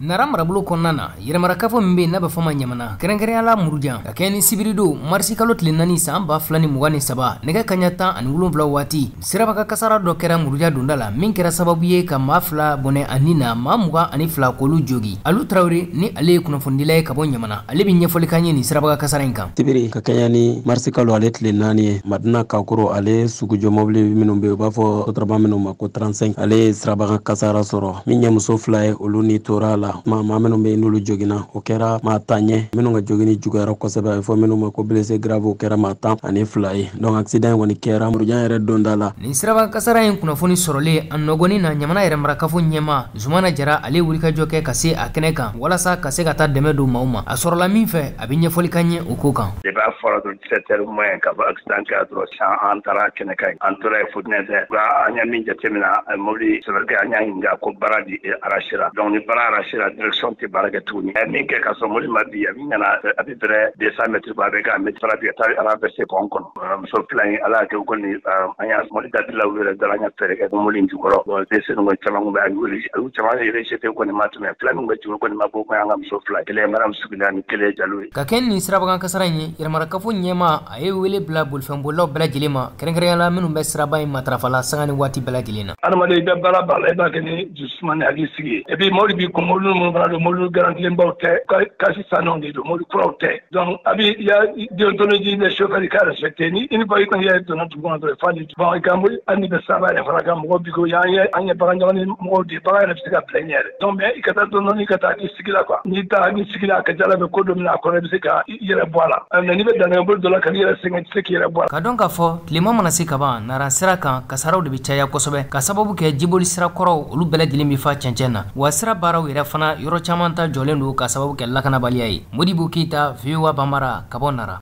Nara marabolo kɔnɔna na, yɛrɛmarakafo min bɛ yen n'a bɛ fɔ ma Ɲamana, kɛrɛnkɛrɛnya la Murujan, ka kɛɲɛ ni sibiridon marisi kalo tile 4 san 2023, nɛgɛ kaɲa 17 waati, siraba kasara dɔ kɛra Muruja donda la min kɛra sababu ye ka maa 2 bɔnɛ a ni na, maa 22 k'olu jogi. Alu Tarawele ni ale ye kunnafonidila ye ka bɔ Ɲamana, ale bɛ ɲɛfɔli k'an ye nin siraba kasara in kan. Sibiri ka kɛɲɛ ni marisi kalo ale tile 4 ye, Madina Kakoro ale sugujɔ mɔbili minnu bɛ yen, u b'a fɔ sotarama minnu ma ko 35, ale ye sirabaga kasara sɔrɔ. Min ye muso 2 ye, olu ni tora a la. Maa minnu bɛ yen n'olu joginna, o kɛra maa 10 ye. Minnu ka jogini juguyara kosɛbɛ, a bɛ fɔ minnu ma ko blessé grave, o kɛra maa 12 ye. Donc accident in kɔni kɛra Murujan yɛrɛ donda la. Nin siraba kasara in kunnafoni sɔrɔlen a nɔgɔnin na, Ɲamana yɛrɛmarakafo ɲɛmaa Zumana Jara ale wulikajɔ kɛ ka se a kɛnɛ kan walasa ka se ka taa dɛmɛ don maaw ma. A sɔrɔla min fɛ, a bɛ ɲɛfɔli k'an ye o ko kan. Depuis a fɔra dɔrɔn 17 heures moins ka fɔ accident kɛra dɔrɔn, sisan an taara kɛnɛ kan yen. An tora yen fo 19 heures. Nka an ye min jateminɛ, mobili c'est vrai que an y'a ɲininka ko baara di arraché la. Donc ni baara arraché la, direction tɛ baara kɛ tuguni. Min kɛ ka sɔrɔ mobili ma bin, a bɛ nana à peu près 200 mètres bɔ, a bɛ ka mètre fara bi ka taa renversé pont kɔnɔ. Muso 2 in, Ala y'a kɛ u kɔni an y'a mobili dabila u yɛrɛ dara, an y'a fɛɛrɛ kɛ mobili in jukɔrɔ. Bon, blessé ninnu caman kun bɛ a y'u caman rejeté, kɔni ma tɛmɛ. 2 min bɛ jukɔrɔ kɔni ma bɔ, ko an ka muso 2, kelen ye madame Sugula ni kelen ye Jalo ye. Ka kɛ nin sirabakan kasara in ye, yɛrɛmarakafo ɲɛmaa a ye wele bila bolifɛnbolilaw bɛɛ lajɛlen ma, kɛrɛnkɛrɛnnenya la minnu bɛ siraba in matarafa la sanga ni waati bɛɛ lajɛlen na. Adamaden, i bɛ baara ba la, i b'a kɛ ni dusuma ni hakili sigi ye. Et puis mobili b'i kun, mobili minnu fana don, mobili garantilenbaw tɛ, kasi sannenw de don, mobili kuraw tɛ. Donc a bɛ ya déontologie des chauffeurs i ka respecter. Ni une fois i kɔni yɛrɛ donna dugu kɔnɔ dɔrɔn, f'a ni bon, i ka mobili hali n'i bɛ saba yɛrɛ fana kan, mɔgɔw b'i ko an ye, an ye bagan ɲɔgɔn ni mɔgɔw de ye, bagan yɛrɛ bɛ se ka bila i ɲɛ yɛrɛ. Donc mais i ka taa dɔɔnin dɔɔnin, i ka taa hakili sigi la quoi. N'i taara hakili sigi la, a ka ca Ala fɛ, ko dɔ bɛ na a kɔnɔ, i bɛ se ka i yɛrɛ bɔ a la. Mais n'i bɛ danaya boli dɔ la ka n'i yɛrɛ sɛgɛn, i tɛ se k'i yɛrɛ bɔ a la. Ka dɔn k'a fɔ tilema mana se kaban, Nara sira kan kasaraw de bɛ caya kosɛbɛ, ka sababu kɛ jiboli sira kɔrɔw olu bɛɛ lajɛlen bɛ fa cɛncɛn na, wa sira baaraw yɛrɛ fana yɔrɔ caman ta jɔlen don ka sababu kɛ lakanabaliya ye. Modibo Keyita, VOA Banbara, ka bɔ Nara.